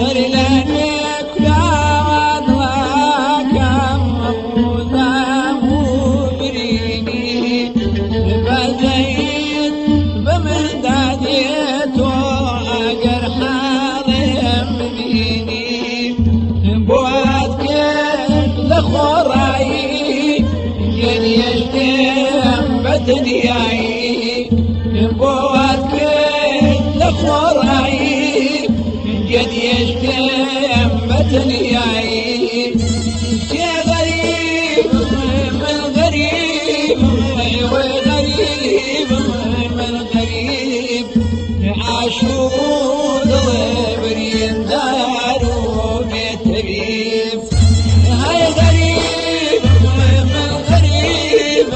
سەر لە نوێ کولاوە دڵەکەم هەموو زام و برینی بەزەیت بە مندا دێتۆ ئەگەر حاڵێم ببینی بۆت کرد لە خۆڕایی گەریەش دێم بە دنیایی بۆت کرد لە خۆڕایی گەریەش دێم بە دنیایی کێ غەریب من غەریب وەی غەریب من غەریب عاشوو دڵێ بریندار و بێتەبیب هەی غەریب من غەریب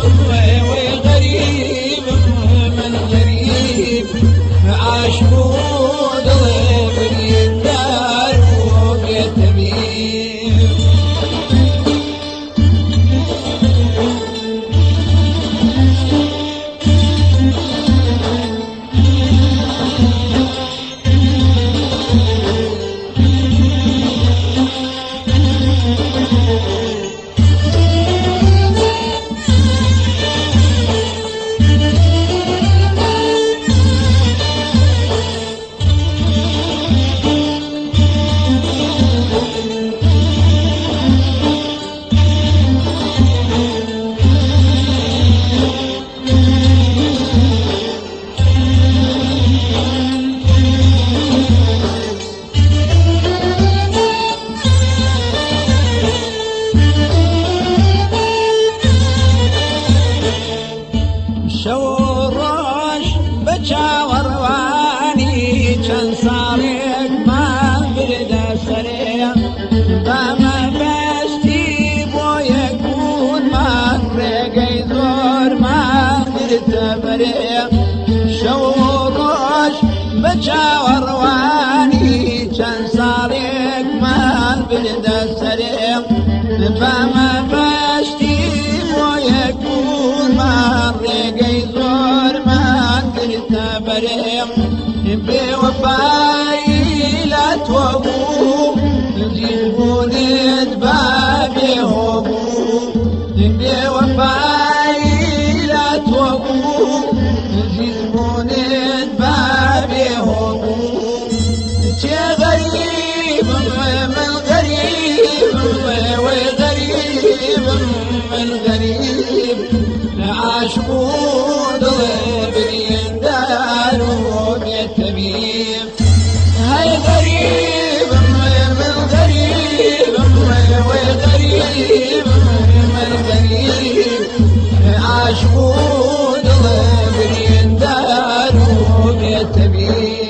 وەی غەریب من غەریب عاشوو دڵێ بریندار و بێتەبیب. شەو ڕۆژ بە چاوەڕوانی چەند ساڵێکمان بردە سەرێ بە مەبەستی بۆ یەکبوونمان ڕێگەی زۆرمان گرتە بەرێ شەو ڕۆژ بە چاوەڕوانی چەند ساڵێکمان بردە سەرێ بە مەبەستی بۆ یەکبوونمان ڕێگەی زۆرمان گرتە بەرێ بێوەفایی لە تۆ بوو زیربوونت بە بێهۆ بوو بێوەفایی لە تۆ بوو زیربوونت بە بێهۆ بوو چێ غەریبم من غەریبم وەی غەریبم من غەریب عاشق و دڵێ بریندار و بێتەبیب هەی غەریبم من غەریبم وەی غەریبم من غەریب عاشق و دڵێ بریندار و بێتەبیب.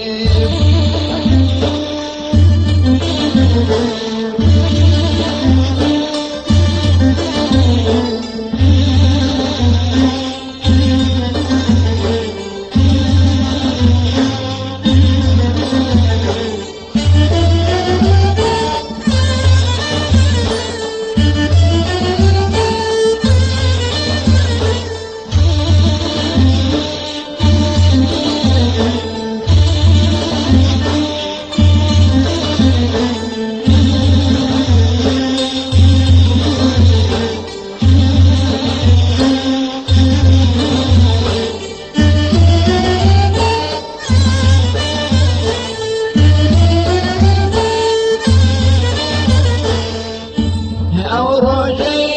ئەو ڕۆژەی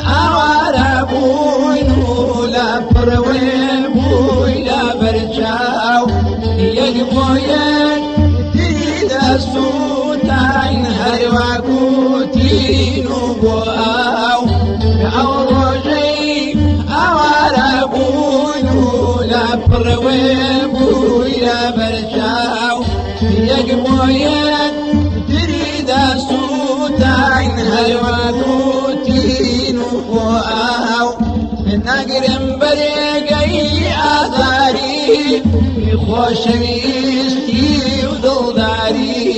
ئاوارە بووین و لە پڕوێ بووی لە بەرچاو یەک بۆ یەک تری دەسووتاین هەروا کوتین و بۆ ئاو ئەو ڕۆژەی ئاوارە بووین و لە پڕوێ بووی لە بەرچاو یەک بۆ یەک تری دەسووتاین هەروا کوتین و بۆ ئاو ناگرم بەرێگەی ئازاری خۆشەویستی و دڵداری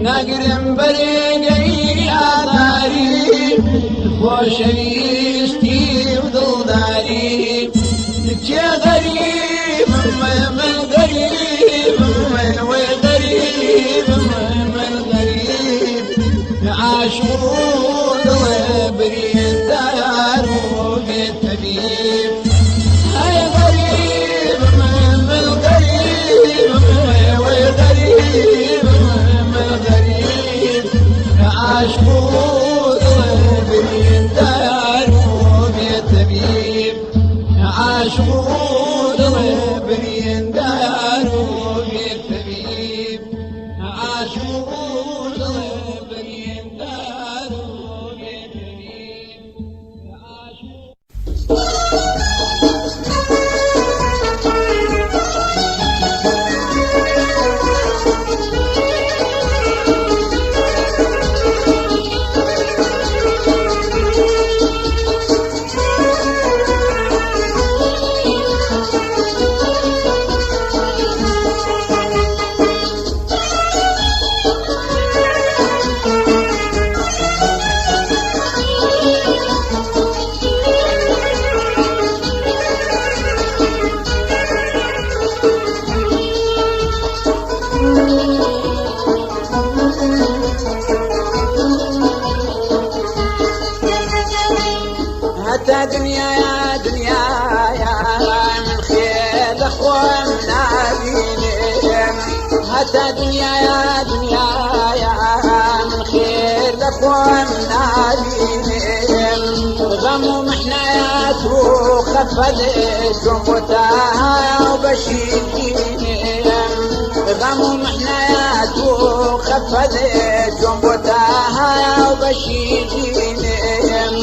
ناگرم بەرێگەی ئازاری خۆشەویستی و دڵداری کێ غەریبم من غەریبم وەی غەریبم من. ئاشوو دڵ بریندار و بێ ئاشوو. هەتا دنیا دنیا من خێر لە خۆم نابینم، هەتا دنیا دنیا من خێر لە خۆم نابینم. غەم و محنایات و خەفەت بۆتە و بەشیرینم، غەم و محنایات و خەفەت بۆتە و بەشیرینم.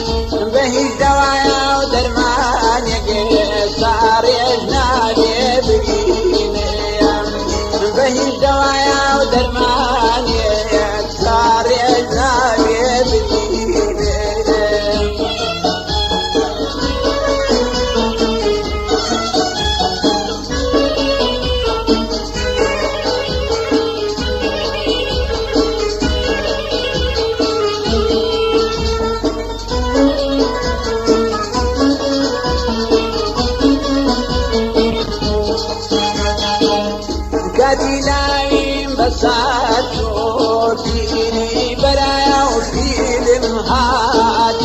بە هیچ دەوایە و دەرمانێک ساڕێژ نابێ ببینم، بە هیچ دەوایە و دەرمانێک ساڕێژ نابێ ببینم. کاتی لاویم بەسات پیری بەرایە و پیرم هات،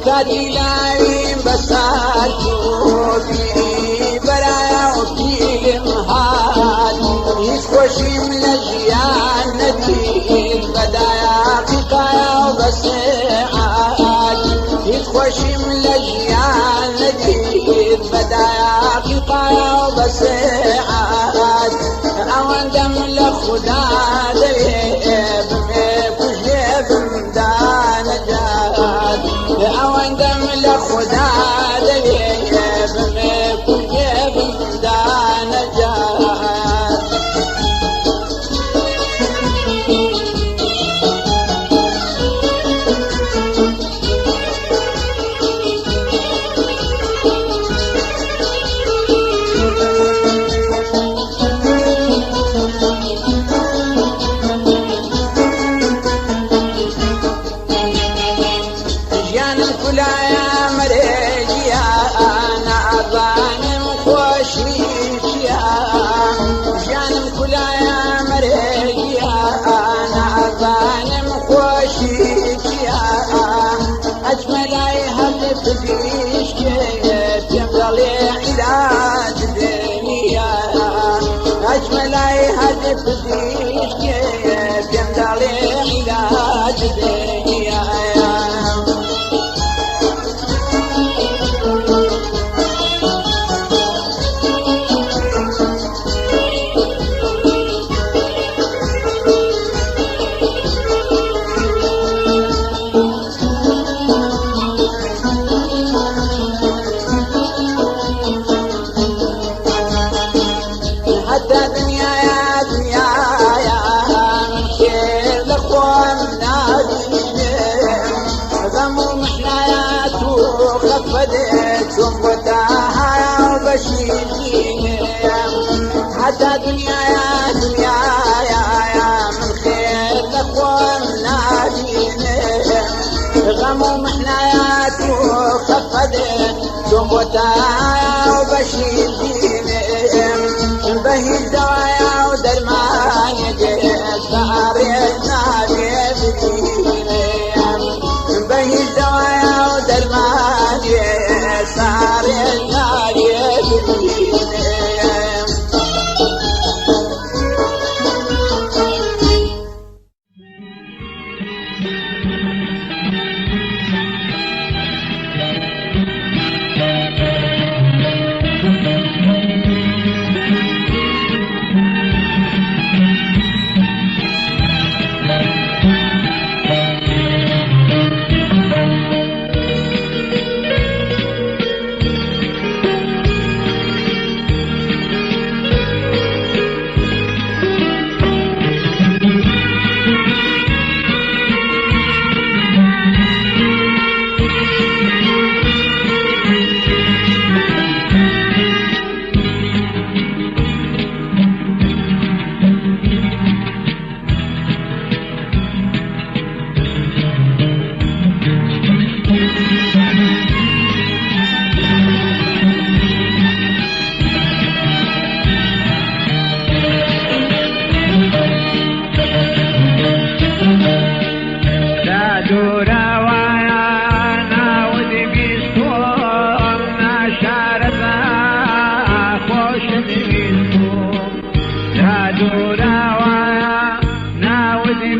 کاتی لاویم بەسات پیری بەرایە و پیرم هات. هیچ خۆشیم لە ژیان نەدیت بەدایە قیقایە و بەسعات، هیچ خۆشیم لە ژیان نەدیت بەدایە قیقایە و بەسعات. ئەوەندەم لە خوددا دەوێ بمێ کوژێ بمدانەجات، ئەوەندەم لە خوددا دەوێ بمێ کوژێ بمدانەجات. ژیانم کولایە مەرێگیە، نازانم خۆشی چییە. ژیانم کولایە مەرێگیە، نازانم خۆشی چییە. ئەچمە لای هەر پزیشکێ پێم دەڵێ عیلاج دێنیە، ئەچمە لای هەر پزیشکێ پێم دەڵێ عیلاج دێنیە. حتى دنيا يا دنيا يا من خير لخوان نادينم، غم ومحنايات وخفدت ومتاها وبشيرينم. حتى دنيا يا دنيا يا يا من خير لخوان نادينم، غم ومحنايات وخفدت ومتاها وبشيرينم. بهي الدوايا ودرمان سارينا بيبكينم، بهي الدوايا ودرمان سارينا بيبكينم.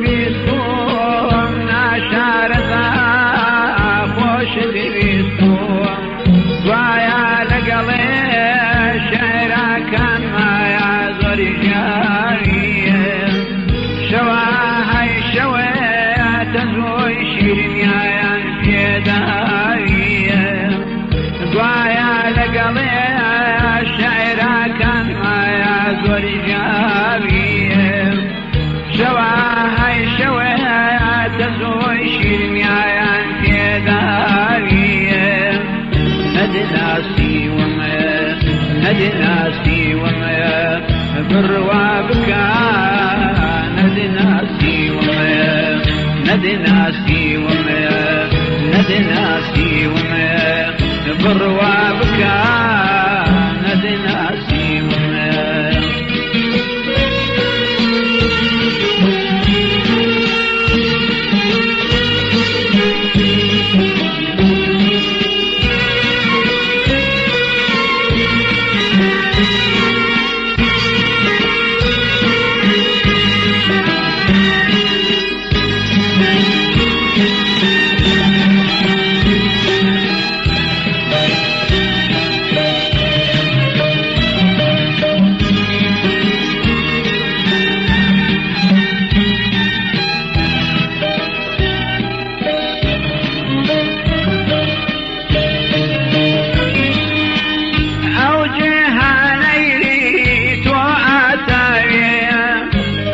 بیستم ناشارەزا خۆشت ویستم گوایا لەگەڵێ شعراکان مایا زۆری ژاویە شەوە هەی شەوێ تەزۆی شیرینیان پێداویە گوایا لەگەڵێ شعراکان مایا زۆری ژاویە شەوە هەی شەوێ تەزۆی شیرینیان پێداویە نەدناسیوم نەدناسیوم بڕوا بکە نەدناسیوم نەدناسیوم نەدناسیوم بڕوا بکە نەدناسیوم. ئەو جیهانەی تۆ ئاتاوێ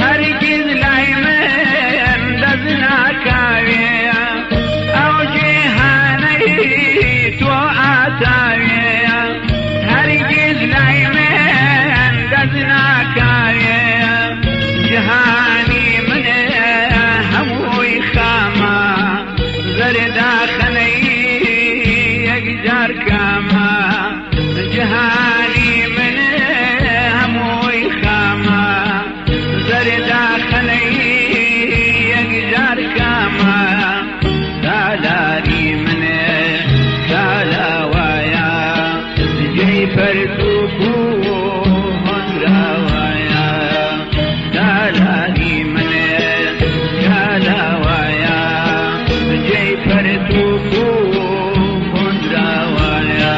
هەرگیز لای من دەست ناکاوێ ئەو جیهانەی تۆ ئاتاوێ هەرگیز لای من دەست ناکاوێ جیهانی من هەمووی خامە زەرداخەنەی یەکجار کامە جهانی من هەمووی خامە زەرداخەنەی یەکجار کامە سالاری من کالاوایە جێی پەرتوک و هۆنراوایە سالاری من کالاوایە جێی پەرتوک و هۆنراوایە.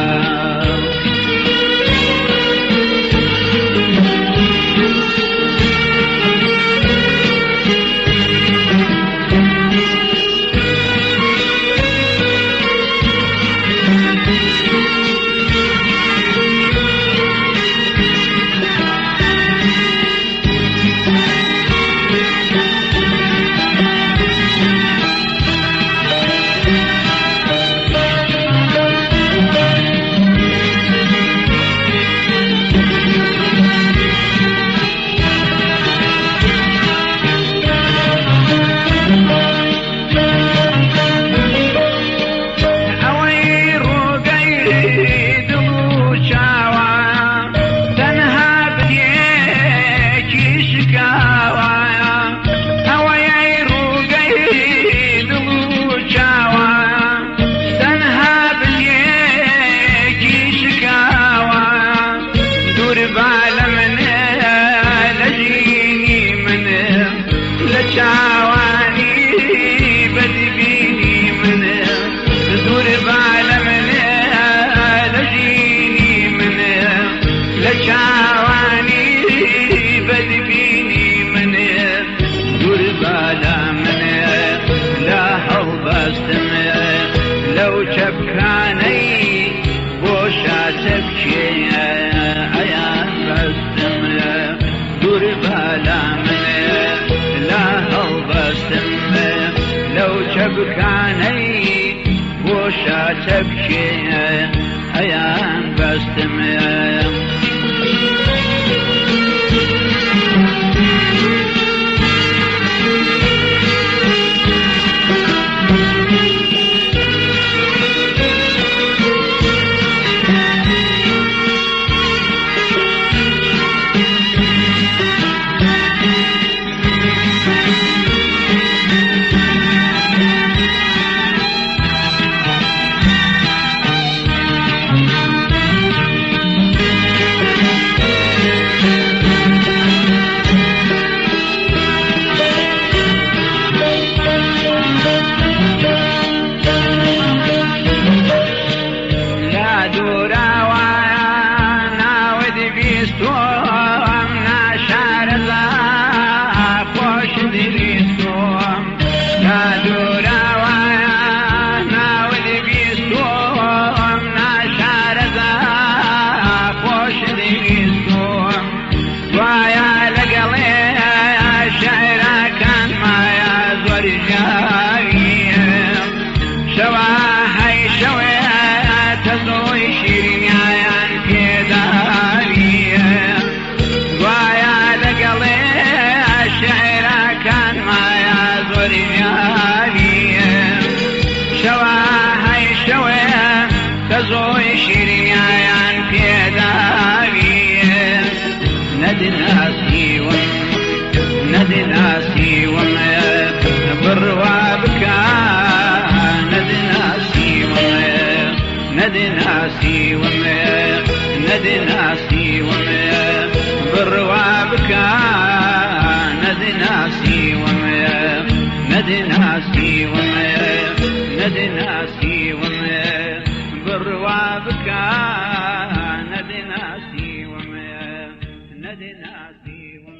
ئەوەی ڕۆگەی دڵ و چاوە تەنها بدێکی شکاوە ئەوەی ڕووگەی دڵ و چاوە تەنها بدێکی شکاوە دووربا لە من لە ژینی من لە چاوانی بەدبینی من دووربا لە من لە ژینی من لە چاوانی بەدبینی من دووربا لە من لە هەڵبەستم لەو چەپکانەی بۆ شاتەبکێ ئەیان بەستم دووربا لە من لە هەڵبەستم لەو چەپکانەی بۆ شاتەبکێ ئەیان بەستم. ژاویە شەوا هەی شەوێ تەزۆی شیرینیان پێداویە گوایا لەگەڵێ شعرەکان مایا زۆر ژاویە شەوا هەی شەوێ تەزۆی شیرینیان پێداویە نەدناسیوم نەدناسیوم بڕوا بکە نەدناسیوم نەدناسیوم نەدناسیوم بڕوا بکە نەدناسیوم نەدناسیوم نەدناسیوم بڕوا بکە نەدناسیوم نەدناسیوم.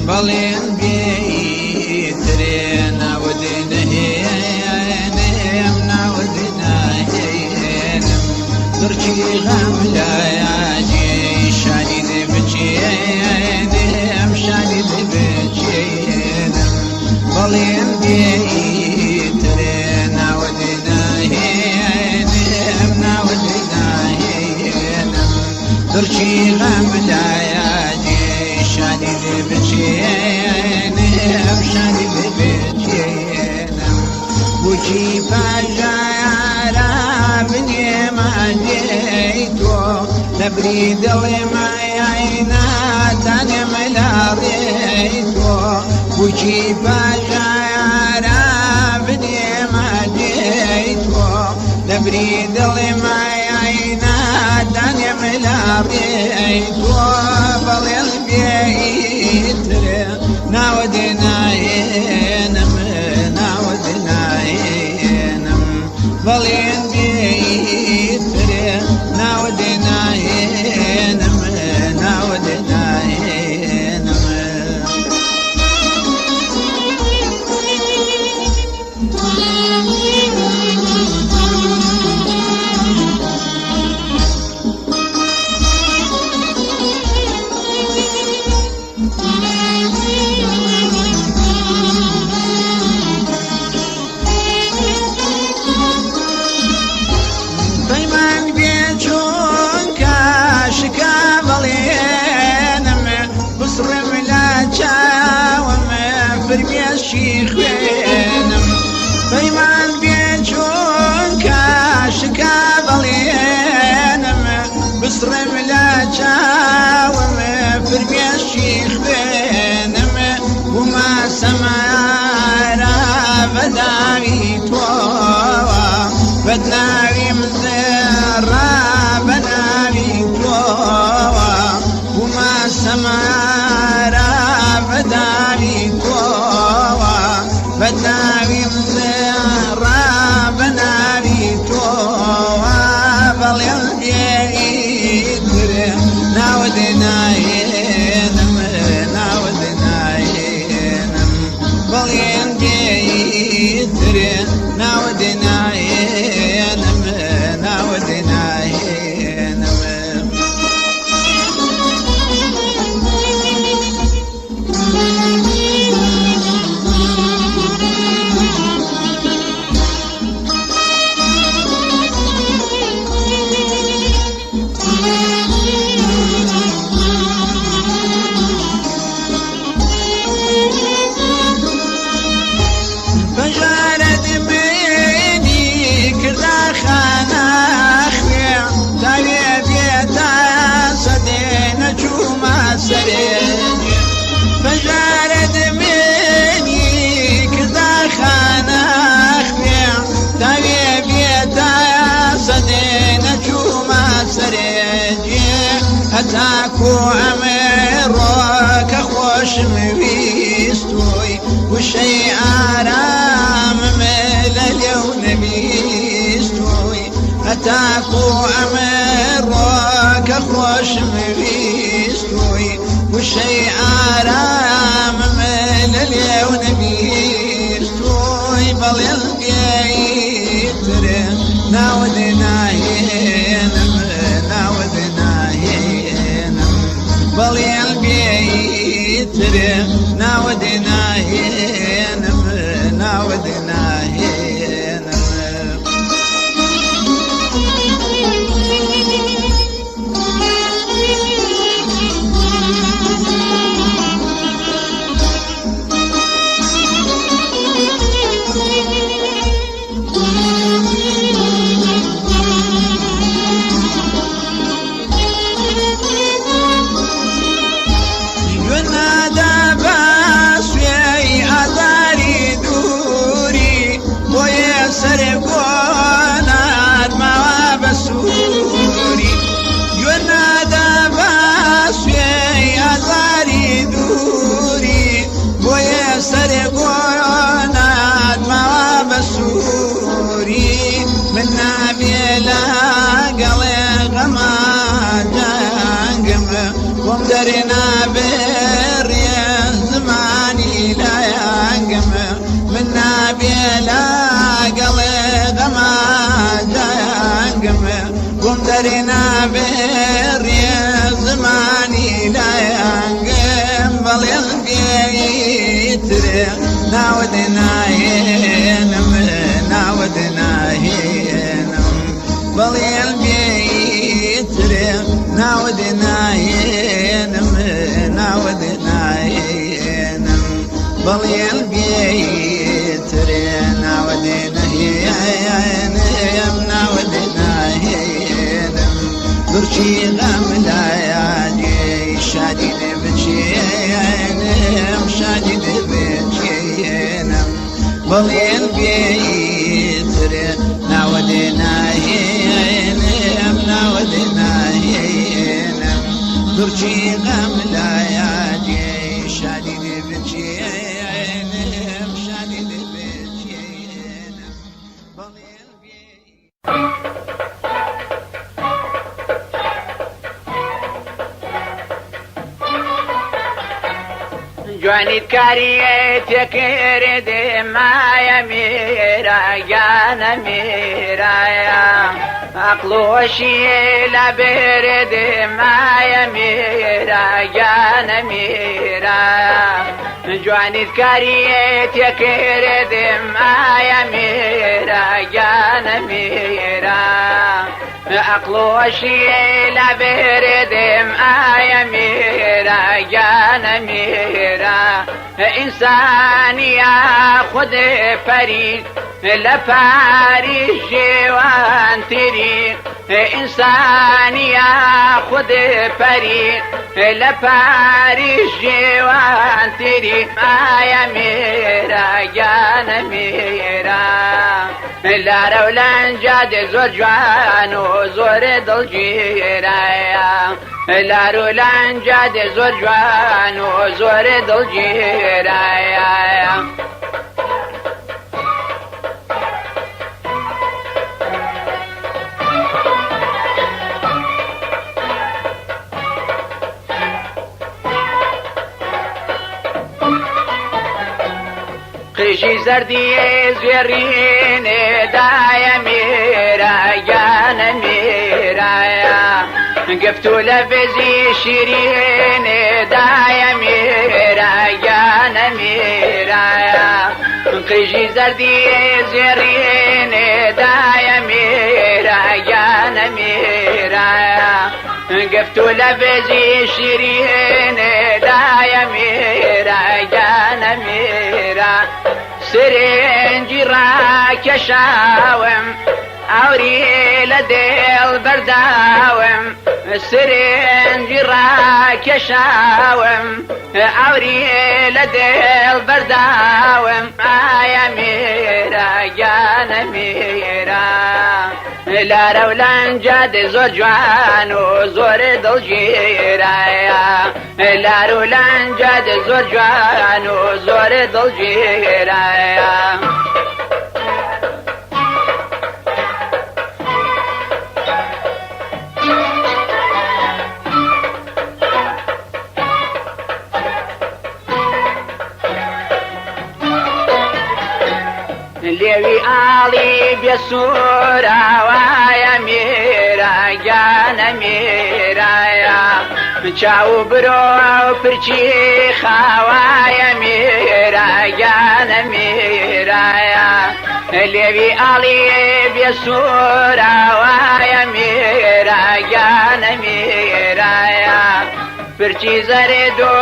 بەڵێن بێترێ ناوەدێ نەهێنێم ناوەدێ ناهێنم دڕکی غەم لایاجێ شانی دێ بچێنێم شانی دێ بچێنم بەڵێن بێترێ ناوەدێ ناهێنێم ناوەدێ ناهێنم دڕکی غەم لایاجێ شانی دێ بچێنم شانی دێ بچێنم بچی پاژارا بنێماجێی تۆ لەبری دڵێ مایای ناتانێ مەلاڕێی تۆ بچی پاژارا بنێماجێی تۆ لەبری دڵێ مایای ناتانێ مەلاڕێی تۆ بەڵێن بێترێ ناوەدێ ناهێنم ناوەدێ ناهێنم بەڵێن بێترێ ناوەدێ ناهێنم ناوەدێ ناهێنم. ناود ناهێنم ناود ناهێنم. پەژارە دمێنی کردا خانە خوێ تاوێ بێتا سەدێ نەچوومە سەرێ. پەژارە دمێنی کردا خانە خوێ تاوێ بێتا سەدێ نەچوومە سەرێ. هەتاکو ئەمڕۆ کە خۆشم ویستووی وشەی ئارامم لە لێو نەبیستووی. هەتاکو ئەمڕۆ کە خۆشم ویستووی وشەی ئارامم لە لێو نەبیستووی. بەڵێن بێیتر ناود ناهێنم ناود ناهێنم. بەڵێن بێیتر ناود ناهێنم ناود ناهێنم. گوێنادا بە سوێی ئازاری دووری بۆیە سەر گۆنات ماوە بە سووری. گوێنادا بە سوێی ئازاری دووری بۆیە سەر گۆنات ماوە بە سووری. من نابێ لەگەڵێ غەما دەنگم بۆم دەرێ نابێ زمانی لایەنگم. من نابێ لەگەڵێ غەما دەنگم بۆم دەرێ نابێ زمانی لایەنگم. بەڵێن بێیتر ناود ناهێنم ناود ناهێنم. بەڵێن بێیتر ناود ناهێنم ناود ناهێنم. بەڵێن بێیتر ناود ناهێنم ناود ناهێنم. درچی غەم لایادێ شادی لێ بچێنم شادی لێ بچێنم. بەڵێن بێیتر ناود ناهێنم ناود ناهێنم. درچی غەم لایادێ شادی لێ بچێنم شادی لێ بچێنم. بەڵێن بێ جوانیت کاریە تێکرد مایە میرە گیانە میرایە عەقڵۆشی لە برد مایە میرە گیانە میرە جوانیت کاریە تێکرد مایە میرە گیانە میرە عەقڵۆشی لە برد مایە میرە گیانە میرە ئینسانی خود پەری لە پاریس جێوانتری. ئینسانی خود پەری لە پاریس جێوانتری. مایە میرە گیانە میرە لارە و لەنجادێ زۆر جوان و زۆر دڵگیرایە. لار و لەنجادێ زۆر جوان و زۆر دڵگیرایە. قیژی زەردی زێڕینێ دایە میرە گیانە میرایە گفت و لە بێزی شیرینێ دایە میرە گیانە میرایە قیژی زەردی زێڕینێ دایە میرە گیانە میرایە گفت و لە بێزی شیرینێ دایە میرە گیانە میرە سرنجی ڕاکێشاوم ئاوری لە دێڵ بەرداوم سرنجی ڕاکێشاوم ئاوری لە دێڵ بەرداوم ئایا میرە گیانە میرە لارە و لەنجاد زۆر جوان و زۆر دڵگیرایە لار و لەنجاد زۆر جوان و زۆر دڵگیرایە. لێوی ئاڵی بێسوورا وایە میرە گیانە میرایە چاو برۆ و پرچی خاوایە میرە گیانە میرایە لێوی ئاڵی بێسوورا وایە میرە گیانە میرایە پرچی زەرد و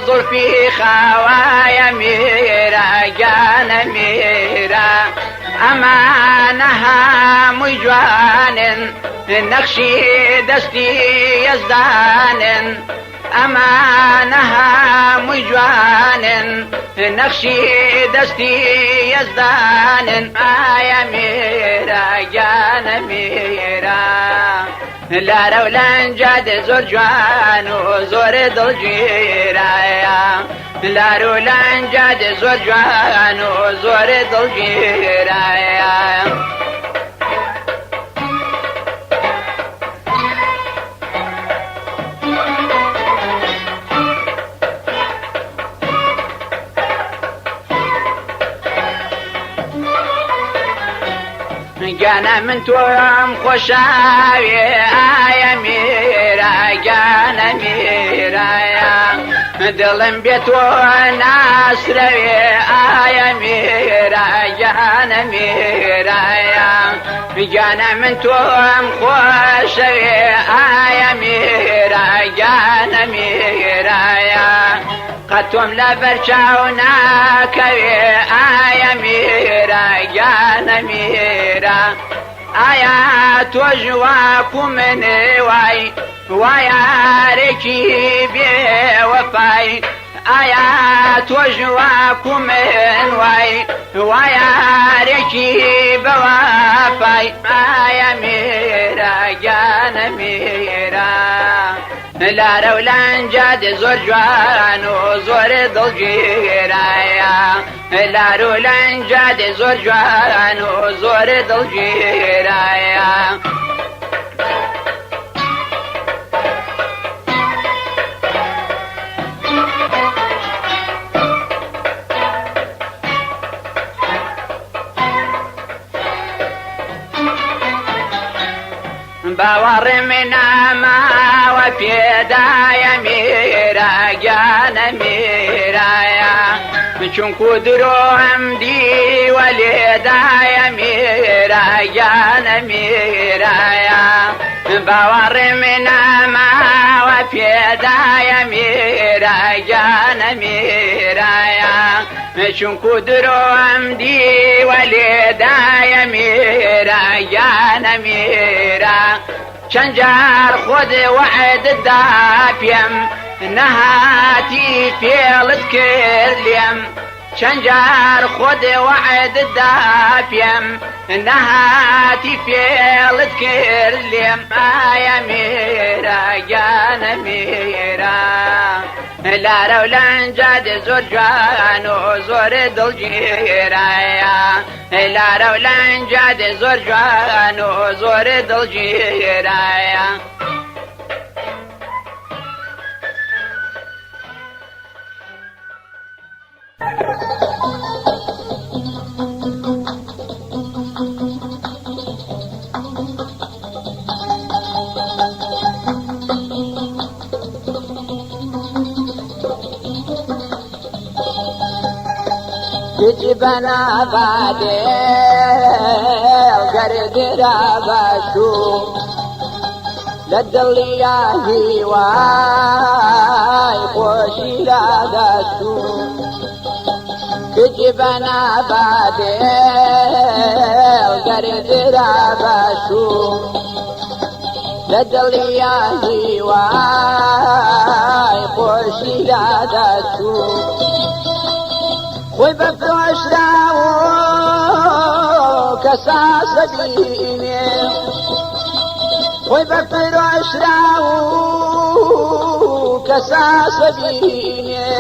زوڵفی خاوایە میرە گیانە میرە ئەمانە هەمووی جوانن نەخشی دەستی یەزدانن ئەمانە هەمووی جوانن نەخشی دەستی یەزدانن ئایا میرە گیانە میرە لارە و لەنجاد زۆر جوان و زۆر دڵگیرایە لار و لەنجاد زۆر جوان و زۆر دڵگیرایە. گیانە من تۆم خۆشاوێ ئایا میرە گیانە میرایە دڵم بێ تۆ ناسرەوێ ئایا میرە گیانە میرایە گیانە من تۆم خۆشەوێ ئایا میرە گیانە میرایە قەتۆم لەبەر چاو ناکەوێ ئایا میرە گیانە میرە ئایا تۆش واکو من وای وایارێکی بێوەفای ئایا تۆش واکو من وای وایارێکی بەوەفای ئایا میرە گیانە میرە لارە و لەنجاد زۆر جوان و زۆر دڵگیرایە لار و لەنجاد زۆر جوان و زۆر دڵگیرایە. باوەڕێ مناماوە پێدایە میرە گیانە میرایە چونکو درۆم دیوە لێدایە میرە گیانە میرایە باوەڕێ مناماوە پێدایە میرە گیانە میرایە چونکو درۆم دیوە لێدایە میرە گیانە میرە چەند جار خۆت وعدت دا پێم نەهاتی فێڵت کرد لێم چەند جار خۆت وعدت دا پێم نەهاتی فێڵت کرد لێم ئایا میرە گیانە میرە لارە و لەنجاد زۆر جوان و زۆر دڵگیرایە لارە و لەنجاد زۆر جوان و زۆر دڵگیرایە. کچ بەنا بادێ گەردرا بەشوو لە دڵیا هیوای خۆشی لا دەچوو. کچ بەنا بادێ گەردرا بەشوو لە دڵیا هیوای خۆشی لا دەچوو. خۆی بە فرۆشراوە کەساسە بینێ، خۆی بە فرۆشراوە کەساسە بینێ،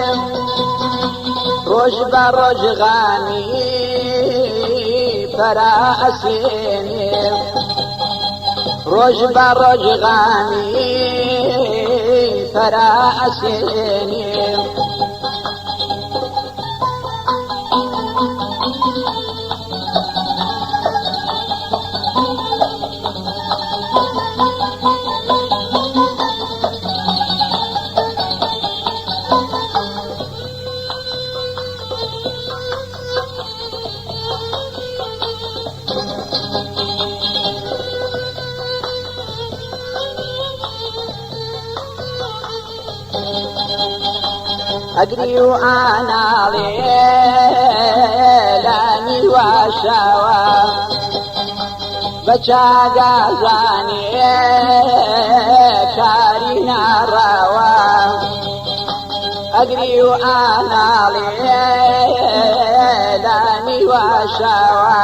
ڕۆژ بە ڕۆژ غامی پەرا ئەسێنێ، ڕۆژ بە ڕۆژ غامی پەرا ئەسێنێ. ئەگری و ئاناڵێ لانی واشەوە بە چاگازانێ کاری ناڕاوە. ئەگری و ئاناڵێ لانی واشەوە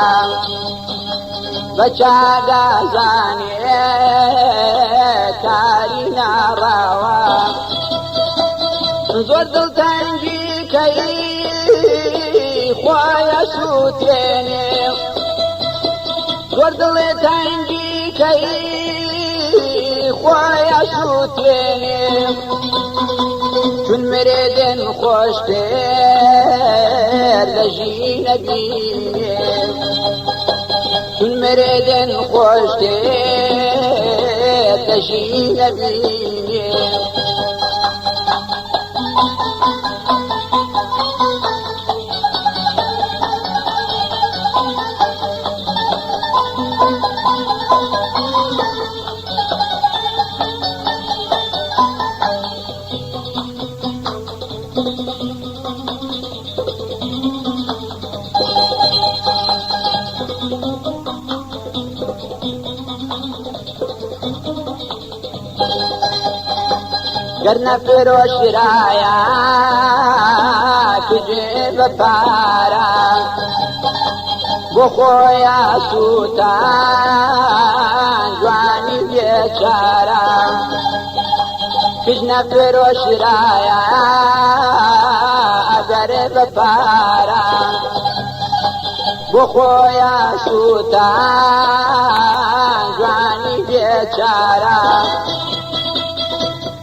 بە چاگازانێ کاری ناڕاوە. زۆر دڵتەنگی کەی خوایە سووتێنێ، زۆر دڵێ تەنگی کەی خوایە سووتێنێ، چون مرێدن خۆشتر لە ژینە بینێ، چون مرێدن خۆشتر لە ژینە بینێ. گەرنە فرۆشرایە کجێ بە پارە، بۆ خۆیان سووتان جوانی بێچارە. کژنە فرۆشرایە ئەگەر بە پارە، بۆ خۆیان سووتان جوانی بێچارە.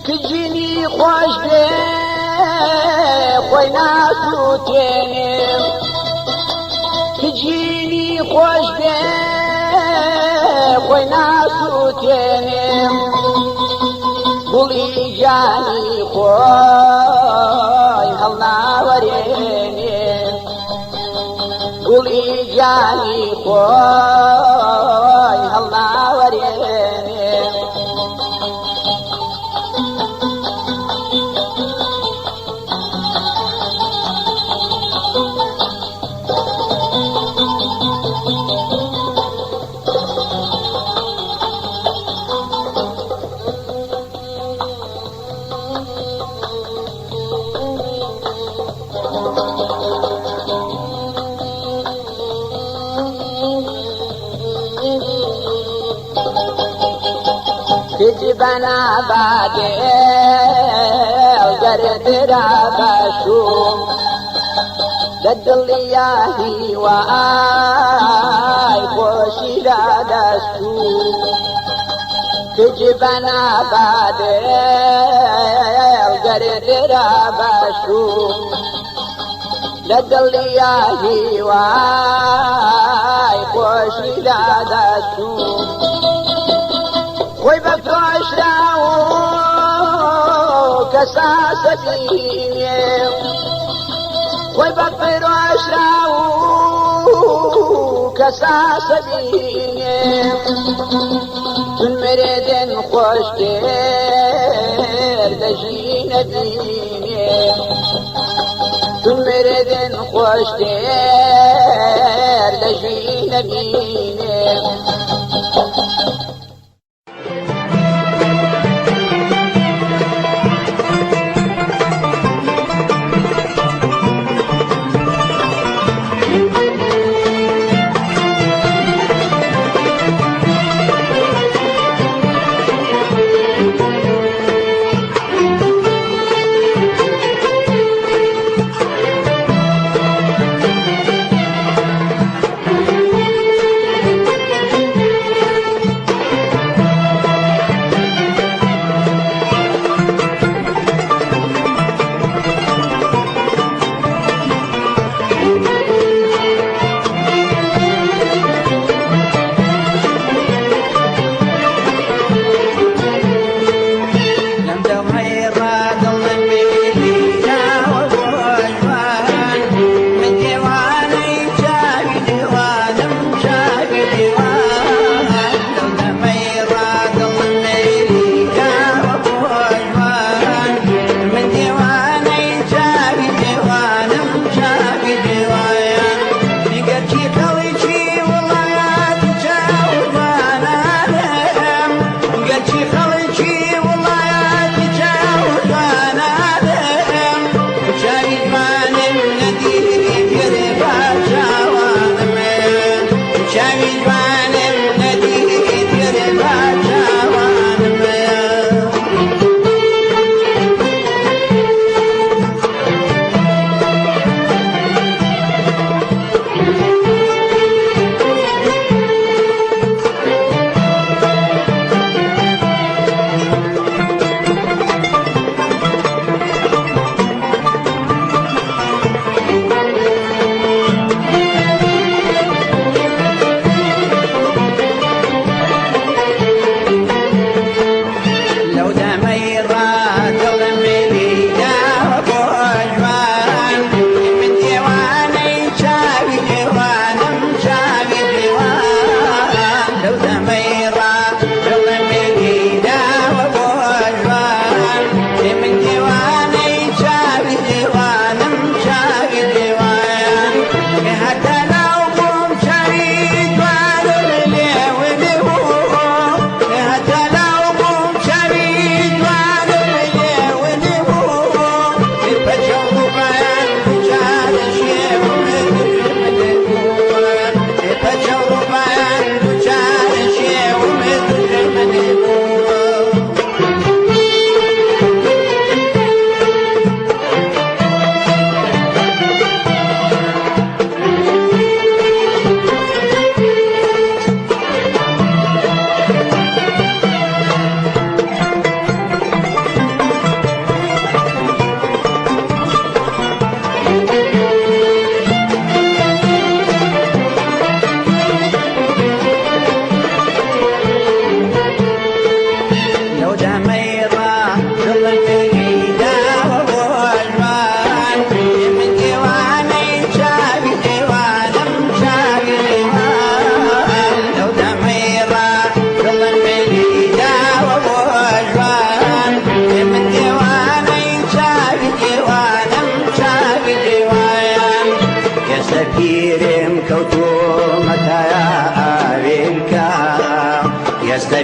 کجینی خۆش بێ خۆی ناسووتێنێ، کجینی خۆش بێ خۆی ناسووتێنێ، گوڵی گیانی خۆی هەڵناوەرێنێ، گوڵی گیانی خۆی هەڵناوەرێنێ. کچ بەنا بادێ گەردرا بەشوو لە دڵیا هیوای خۆشی لا دەچوو. کچ بەنا بادێ گەردرا بەشوو لە دڵیا هیوای خۆشی لا دەچوو. خۆی بە فرۆشراوە کەساسە بینێ، خۆی بە فرۆشراوە کەساسە بینێ چون مرێدن خۆشتێر دەژی نەبینێ چون مرێدن خۆشتێر دەژی نەبینێ.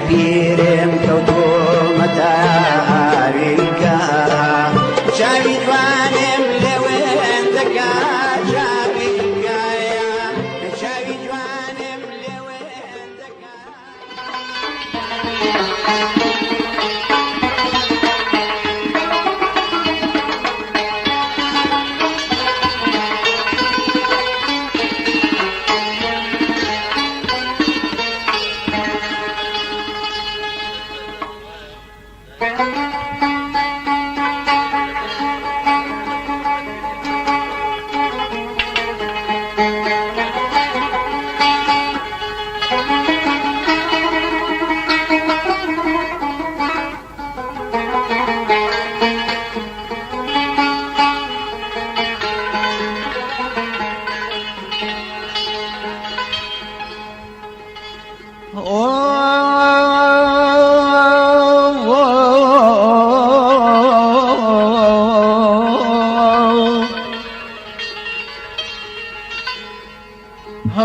پیرم کەوتومەتە ئاویلکە چاوی جوانم لەوێن دەکا چاویلکایە چاوی جوانم لەوێن دەکا.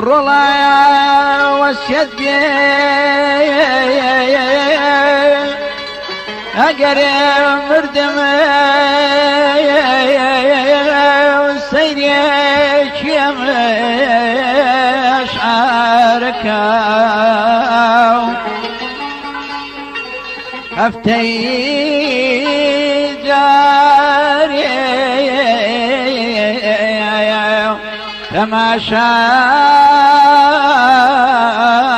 ڕۆڵە وەسیەت بێ ئەگەر مردم سەیرێکی ئەشعارەکە هەفتەی جارێ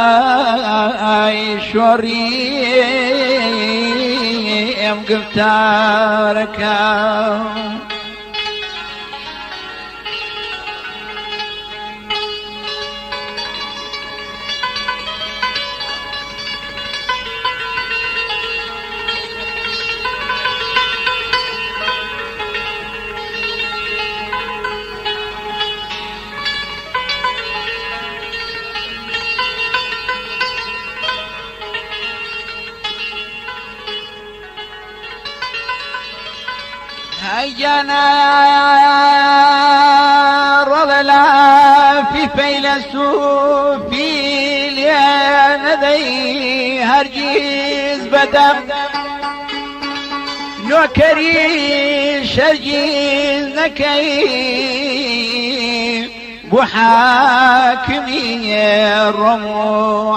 تەماشای شۆڕی ئەم گفتارەکە. هەیجانا ڕۆڵە لافی فەیلەسوفی لێ نەدەی هەرگیز بەدەم نۆکەری شەرگیز نەکەی بۆ حاکمی ڕۆم و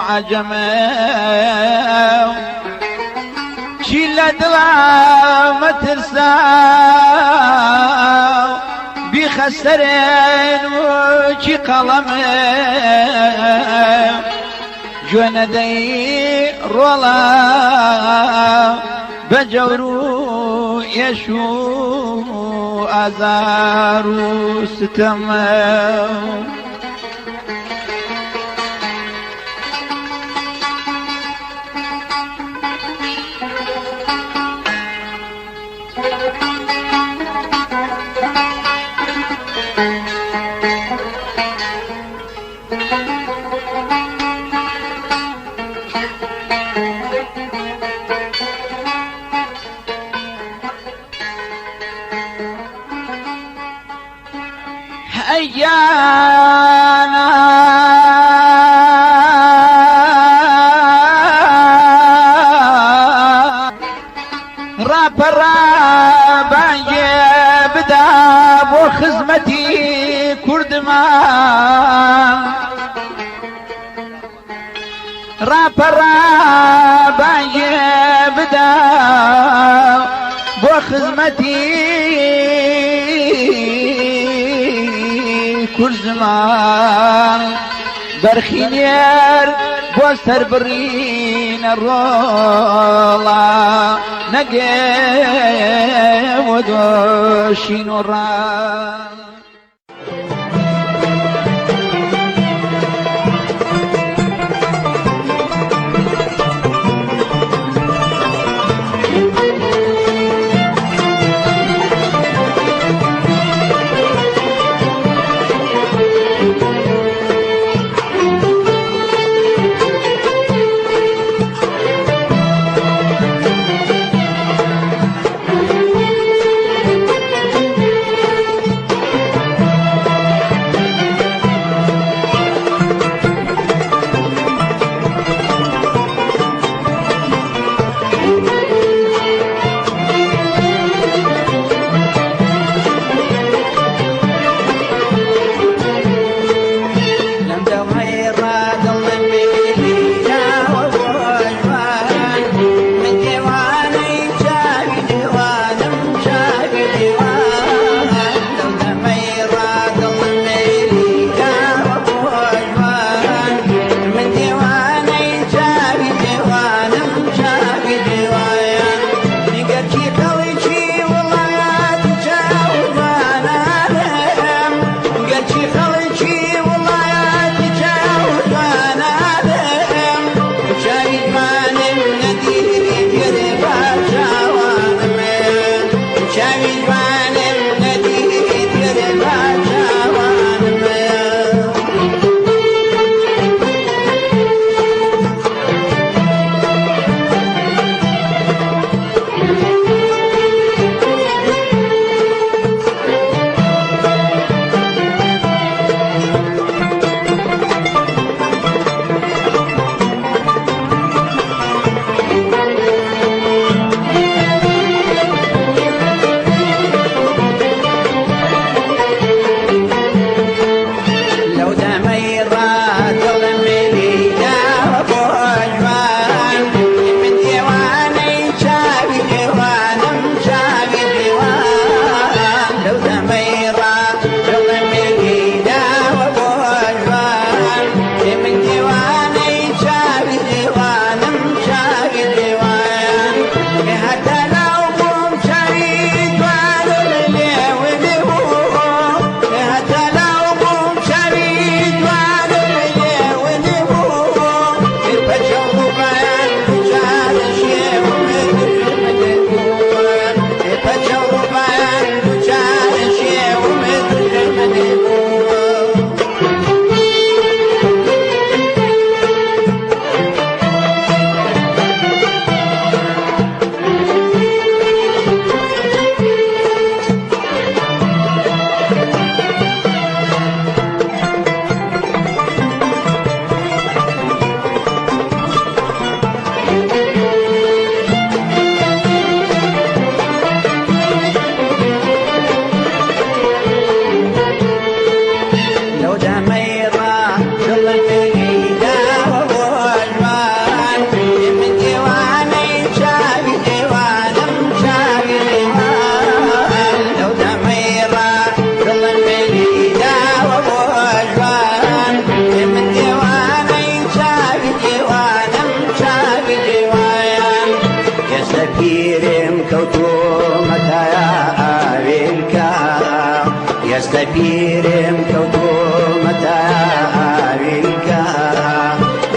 عەجەمە چی لە دڵا مەترسا بیخە سەرێن و چی قەڵەمێ گوێ نەدەی ڕۆڵە بە جەور و ئێش و ئازار و ستەم. ئەیانا ڕاپەڕا بانگێ بدا بۆ خزمەتی کوردمان ڕاپەڕا بانگێ بدا بۆ خزمەتی کوردمان بەرخینێر بۆ سەربڕینە ڕۆڵە نەگێ بۆ دۆشین و ڕا.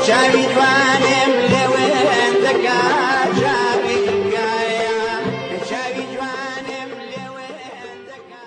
چاوی جوانم لێوێن دەکا چاوی گایە چاوی جوانم لێوێن دەکا.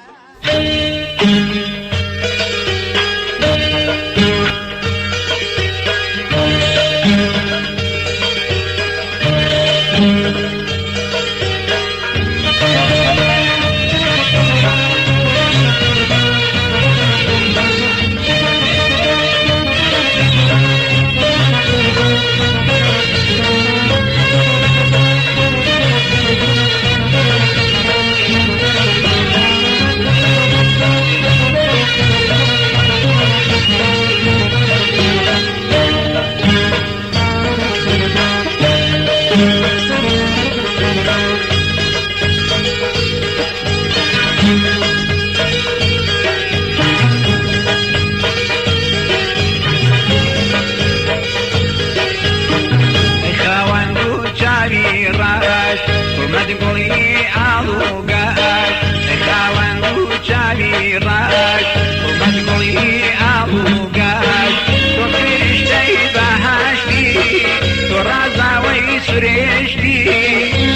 ئەی خاوەن دوو چاوی ڕەش، کوڵمەت گوڵی ئاڵ و گەش. ئەی خاوەن دوو چاوی ڕەش، کوڵمەت گوڵی ئاڵ و گەش. تۆ فریشتەی بەهەشتی، تۆ ڕازاوەی سروشتی.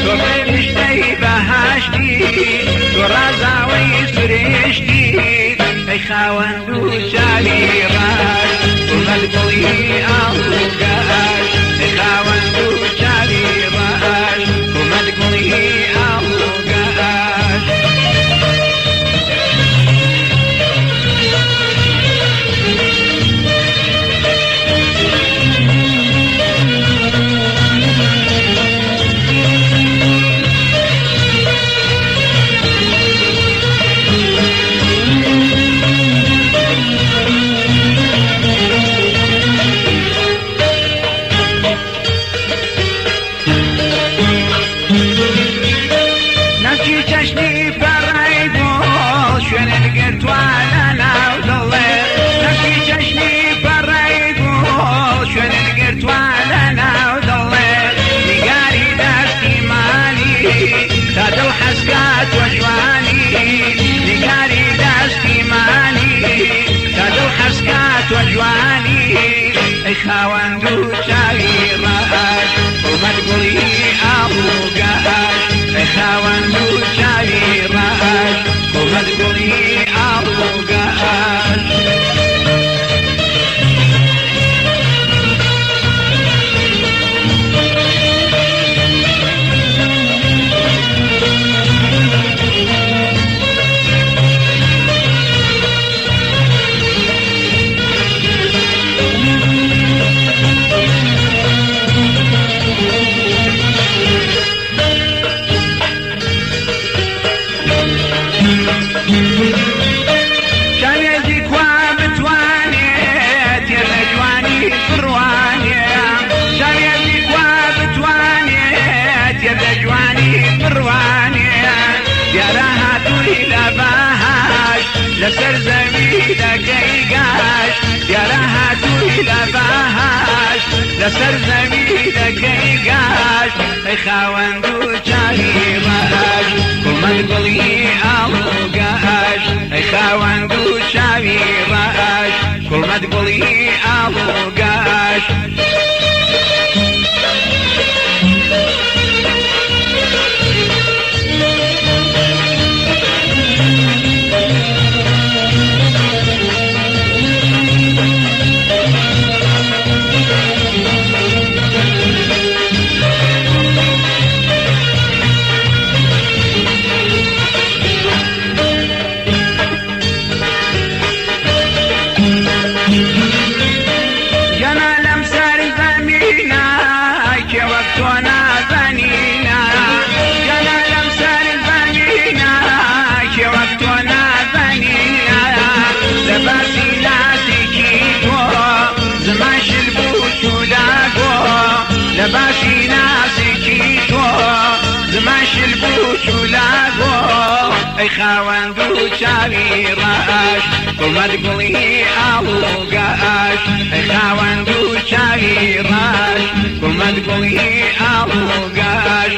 تۆ فریشتەی بەهەشتی، تۆ ڕازاوەی سروشتی. ئەی خاوەن دوو چاوی ڕەش، کوڵمەت گوڵی ئاڵ و گەش. ئەی خاوەن دوو چاوی ڕەش، کوڵمەت گوڵی ئاڵ و گەش. نەچی چەشنی پەڕەی گوڵ، شوێنت گرتووە لە ناو دڵێ. نەچی چەشنی پەڕەی گوڵ، شوێنت گرتووە لە ناو دڵێ. نیگاری دەستی مانی، تا دڵ حەزکات وە جوانی. نیگاری دەستی مانی، تا دڵ حەزکات وە جوانی. ئەی خاوەن دوو چاوی ڕەش، کوڵمەت گوڵی ئاڵ و گەش. ئەی خاوەن دوو چاوی ڕەش، کوڵمەت گوڵی ئاڵ و گەش. چاوێکی کوا بتوانێت تێر لە جوانی بڕوانێ. چاوێکی کوا بتوانێت تێر لە جوانی بڕوانێ. دیارە هاتووی لە بەهەشت، لەسەر زەوی دەکەی گەشت. دیارە هاتووی لە بەهەشت، لەسەر زەوی دەکەی گەشت. ئەی خاوەن دوو چاوی ڕەش، کوڵمەت گوڵی ئاڵ و گەش. ئەی خاوەن دوو چاوی ڕەش، کوڵمەت گوڵی ئاڵ و گەش. جەمالم سەر زەمینە، کێ وەک تۆ نازەنینە. جەمالم سەر زەمینە، کێ وەک تۆ نازەنینە. لە باسی ناسێکی تۆ، زمان شل بوو چوو لاگۆ. لە باسی ناسێکی تۆ، زمان شل بوو چوو لاگۆ. ئەی خاوەن دوو چاوی ڕەش، کوڵمەت گوڵی ئاڵ و گەش. ئەی خاوەن دوو چاوی ڕەش، کوڵمەت گوڵی ئاڵ و گەش.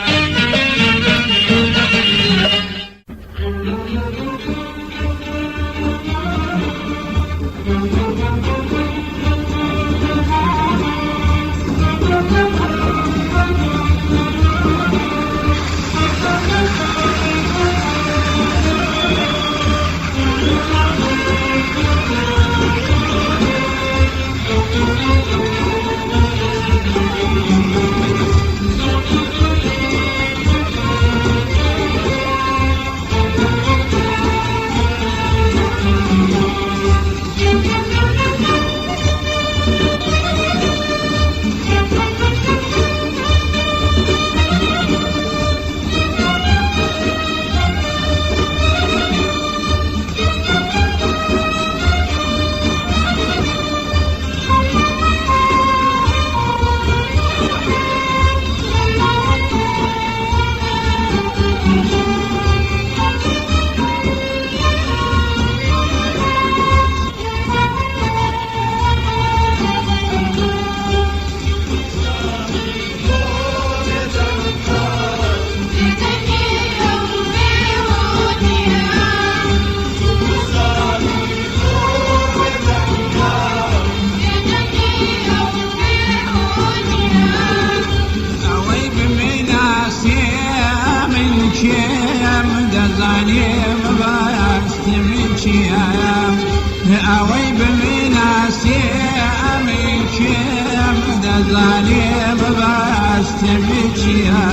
دەزانێ مەبەستم چییە.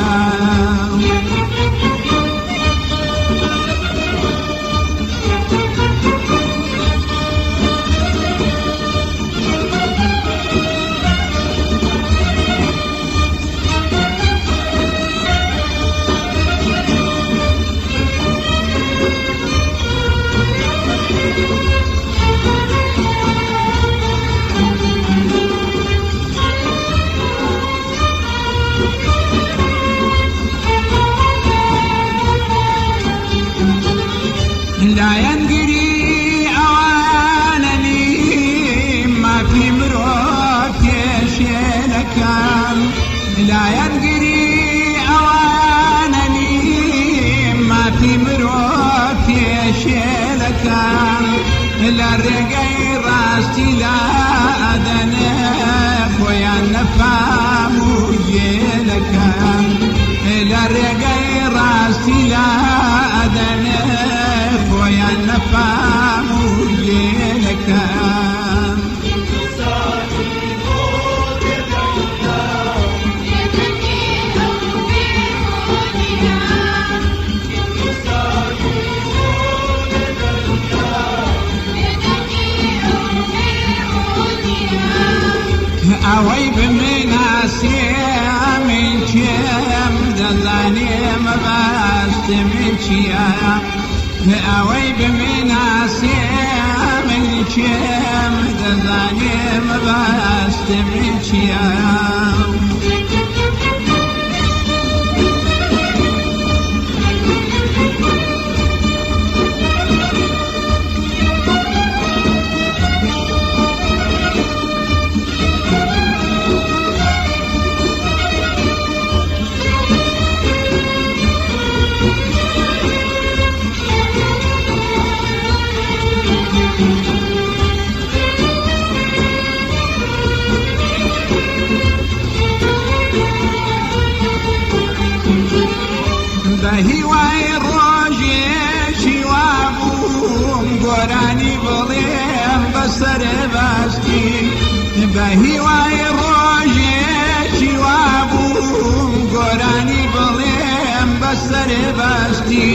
لایەنگری ئەوانە نیم مافی مرۆڤ پێشێلەکان، لایەنگری ئەوانە نیم مافی مرۆڤ پێشێلەکان، لە ڕێگەی ڕاستی لادەنێ خۆیان نەفام و گێلەکان، لە ڕێگەی ڕاستی لادەنێ خۆیان نەفام و گێلەکان. ئەوەی بمناسێ من کێم دەزانێ مەبەستم چییە، ئەوەی بمناسێ من کێم دەزانێ مەبەستم چییە. بە هیوای ڕۆژێکی وابووم گۆرانی بڵێم بەسەر بەستی، بە هیوای ڕۆژێکی وابووم گۆرانی بڵێم بەسەر بەستی،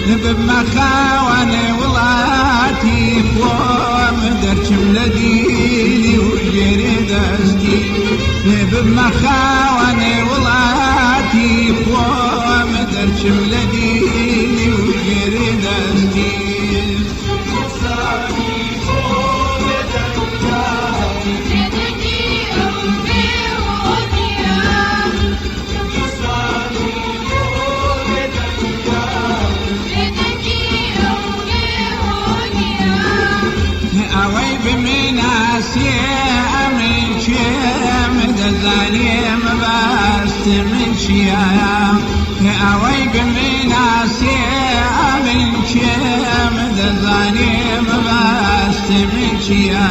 ببمە خاوەن وڵاتی خۆم دەرچم لە دیلی و ژێرێ دەستی، ببمە خاوەن وڵاتی خۆم دەرچم لە دیلی و ژێرێ دەستی. ئەوەی بمناسێ ئەمن کێم دەزانێ مەبەستم چییە، ئەوەی بمناسێ ئەمن کێم دەزانێ مەبەستم چییە.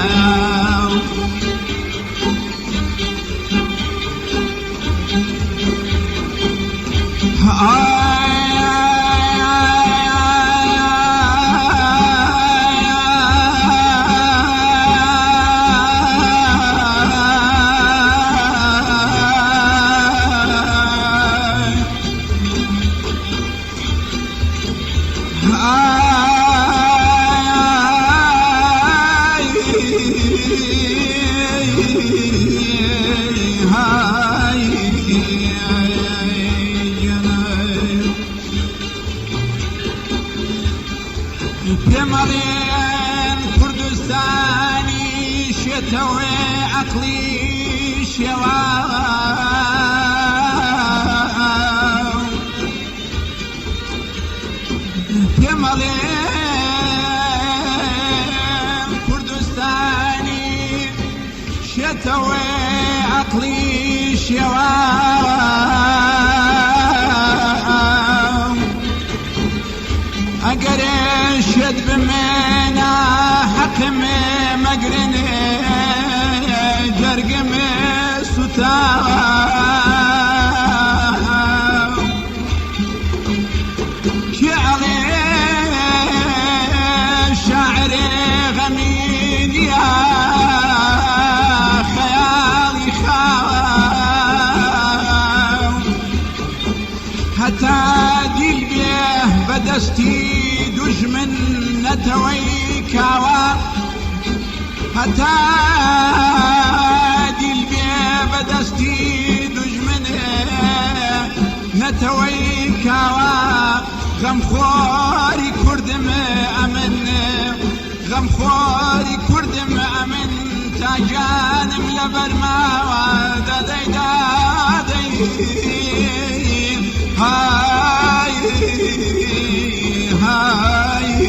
پێمەڵێن کوردستانی شێتەوێ عەقڵی شێوە، پێمەڵێن کوردستانی شێتەوێ عەقڵی شێوە، ئەگەر شێت بمێنە حەقم مەگرنێ جەرگم سوتا. کێ ئەڵێ شاعرێ غەمینیە خەیاڵی خاوە، هەتا دیل بێ بە دەستی دوژمن نەتەوەی کاوە هەتا دیل بێ بە دەستی دوژمن نەتەوەی کاوە غەمخۆری کوردم ئەمن غەمخۆری کوردم ئەمن تا گیانم لەبەر ماوە دادەی دادەی های های.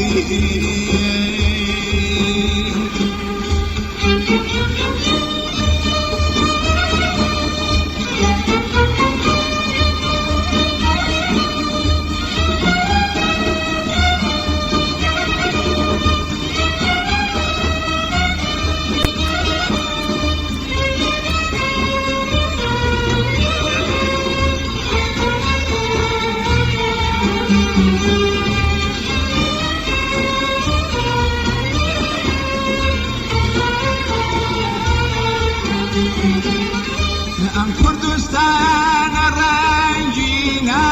ئەم کوردستانە ڕەنگینە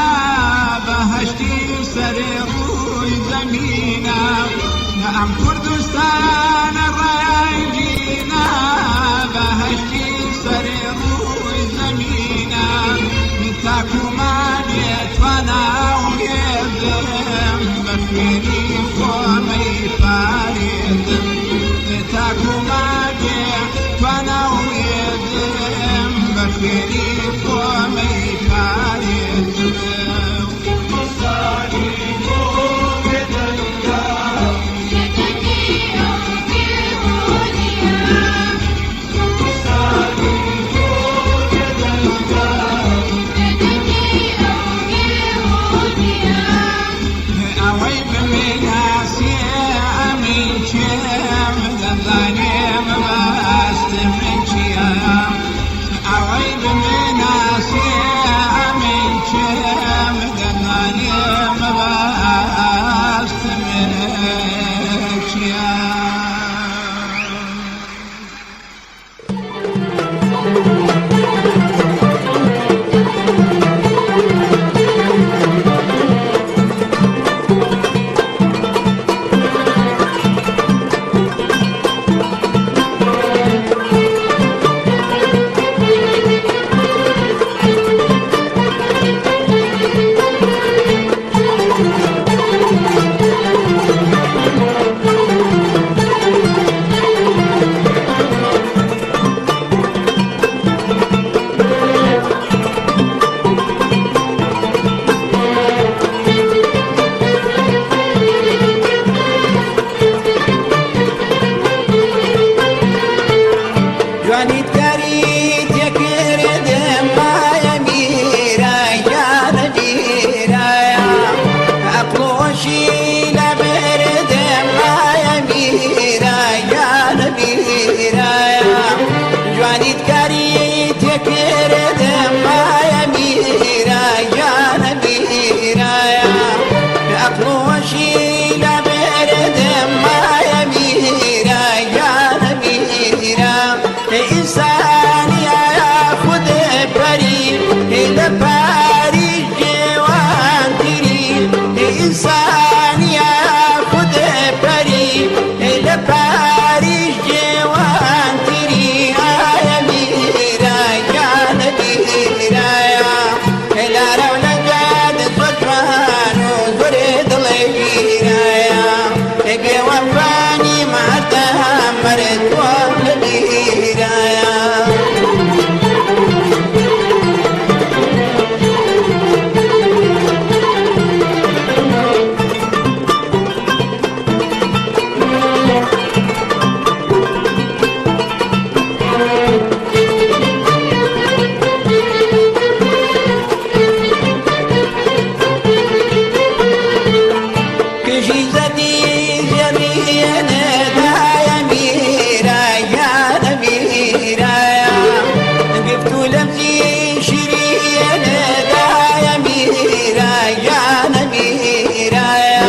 بەهەشتی سەر ڕووی زەمینە ئەم کوردستانە ڕەنگینە بەهەشتی سەر ڕووی زەمینە تاکومان توانا و هێزم بە خوێنی خۆمەی پارێزم تاکومان توانا و هێزم بە خوێنی خۆمەی پارێزم. ئەوەی بمناسێ ئەمین کێم دەزانێ مەبەستم من چییە ئەوەی بمناسێ ئەمین کێم دەزانێ مەبەستم من چییە. جوانیت کاری تێکردم مایە میرای گیانە گیرایە ئەقڵۆشی لەبردم مایە میرای گیانە میرایە جوانیت کاری تێکردم مایە میرای گیانە میرایە ئەقڵۆشی لەبردم مایە میرای گیانە میرا ئینسانی خود پەری لە پاریس جوانتری ئینسانی خود پەری لە پاریس جوانتری ئایا میرا گیانە میرایە لارە و لەگەد زۆر جوان و زۆر دڵێ گیرایە بێوەفانی مەردە مەرد تۆ لەبیرایە. کژی زەدی ژێڕیەنە دایە میرا گیانە میرایە گفت و لەمزی شیرینە دایە میرا گیانە میرایە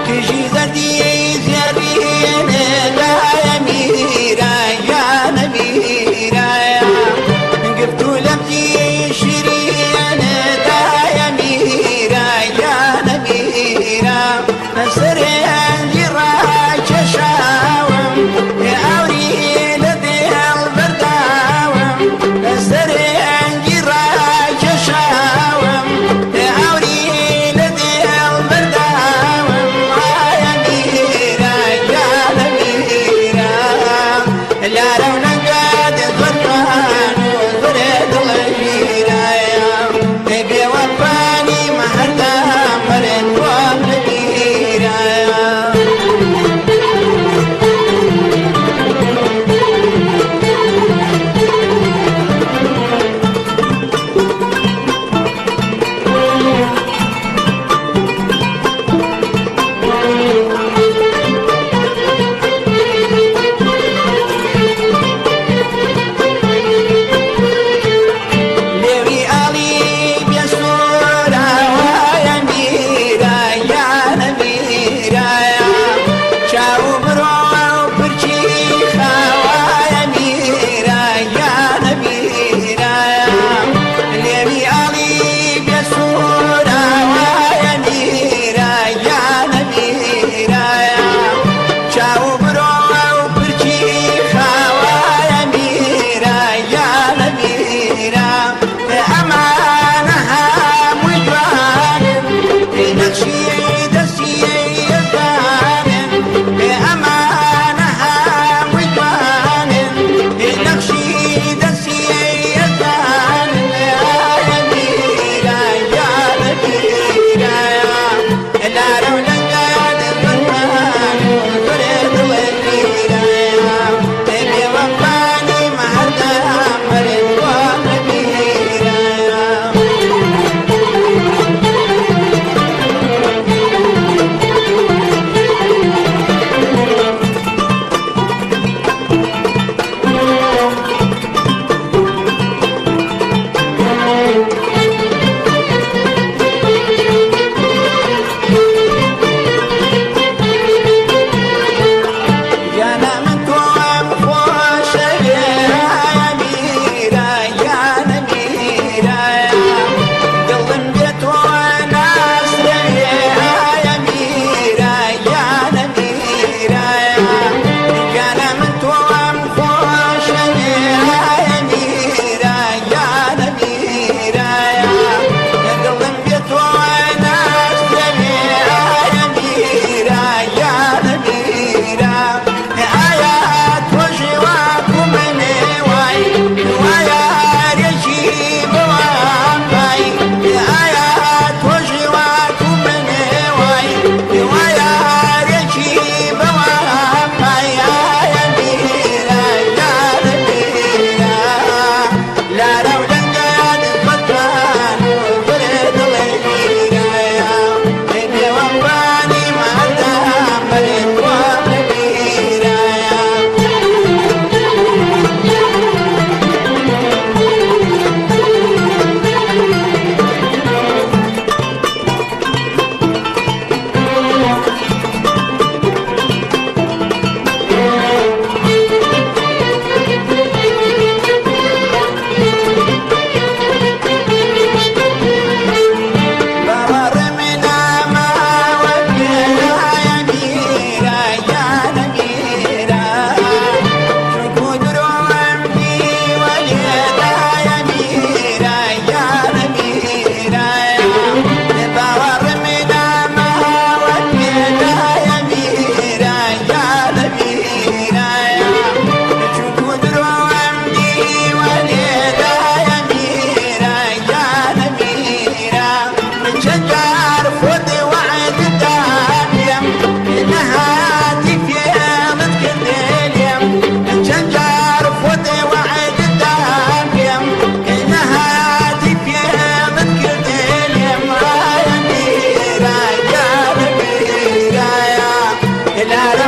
کژی زەدی ژێڕیەنە دایە میرا گیانە میرایە گفت و لەمزی شیرینە دایە میرا لا.